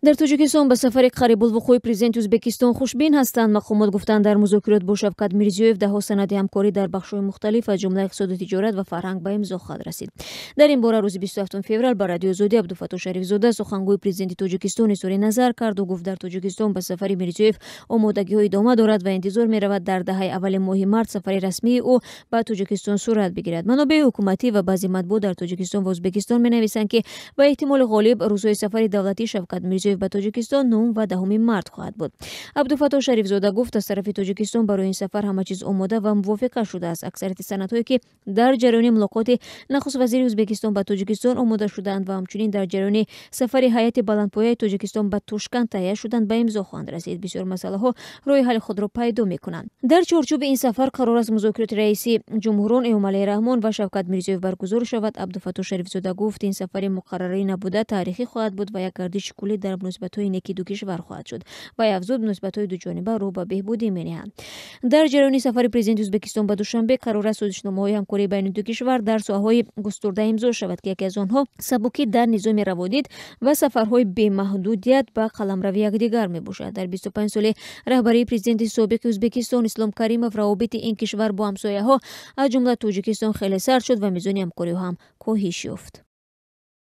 Дар Тоҷикистон ба сафари қарибулвуқӯи президенти Ӯзбекистон хушбин ҳастанд. Мақомот гуфтанд, дар музокирот бо Шавкат Мирзиёев даҳҳо санади ҳамкорӣ дар бахшҳои мухталиф, аз ҷумла иқтисоду тиҷорат ва фарҳанг, ба имзо хоҳад расид. Дар ин бора рӯзи 27 феврал ба Радиои Озодӣ Абдуфаттоҳ Шарифзода, сухангӯи президенти Тоҷикистон, изҳори назар кард. Ӯ гуфт, дар Тоҷикистон ба сафари Мирзиёев омодагиҳо идома дорад ва интизор меравад, дар даҳаи аввали моҳи март сафари расмии ӯ ба Тоҷикистон сурат бигирад. Манобеи ҳукуматӣ ва баъзе матбуот дар Тоҷикистон ва Ӯзбекистон менависанд, ки ба эҳтимоли ғолиб рӯзҳои сафари давлатии Шавкат Мирзиёев ба Тоҷикистон 9 ва 10 март хоҳад буд. Абдуфаттоҳ Шарифзода гуфт, аз тарафи Тоҷикистон барои ин сафар ҳама чиз омода ва мувофиқа шудааст. Аксарияти санадҳое, ки дар ҷараёни мулоқоти нахуствазири Ӯзбекистон ба Тоҷикистон омода шудаанд ва ҳамчунин дар ҷараёни сафари ҳайати баландпояи Тоҷикистон ба Тошканд таҳия шуданд, ба имзо хоҳанд расид. Бисёр масъалаҳо роҳи ҳалли худро пайдо мекунанд. Дар чорчӯби ин сафар қарор аст музокироти раиси ҷумҳурон Эмомалӣ Раҳмон ва Шавкат Мирзиёев баргузор шавад. Абдуфаттоҳ Шарифзода гуфт, ин сафари муқаррарӣ набуда таърихӣ хоҳад буд ва як гардиши куллӣ дар муносибатҳои неки ду кишвар хоҳад шуд. Вай афзуд, муносибатҳои дуҷониба рӯ ба беҳбудӣ менеҳанд. Дар ҷараёни сафари президенти Ӯзбекистон ба Душанбе қарор аст созишномаҳои ҳамкории байни ду кишвар дар соҳаҳои густурда имзо шавад, ки яке аз онҳо сабукӣ дар низоми раводид ва сафарҳои бемаҳдудият ба қаламрави якдигар мебошад. Дар 25 соли раҳбарии президенти собиқи Ӯзбекистон Ислом Каримов равобити ин кишвар бо ҳамсояҳо, аз ҷумла Тоҷикистон, хеле сард шуд ва мизони ҳамкориҳо ҳам коҳиш ёфт.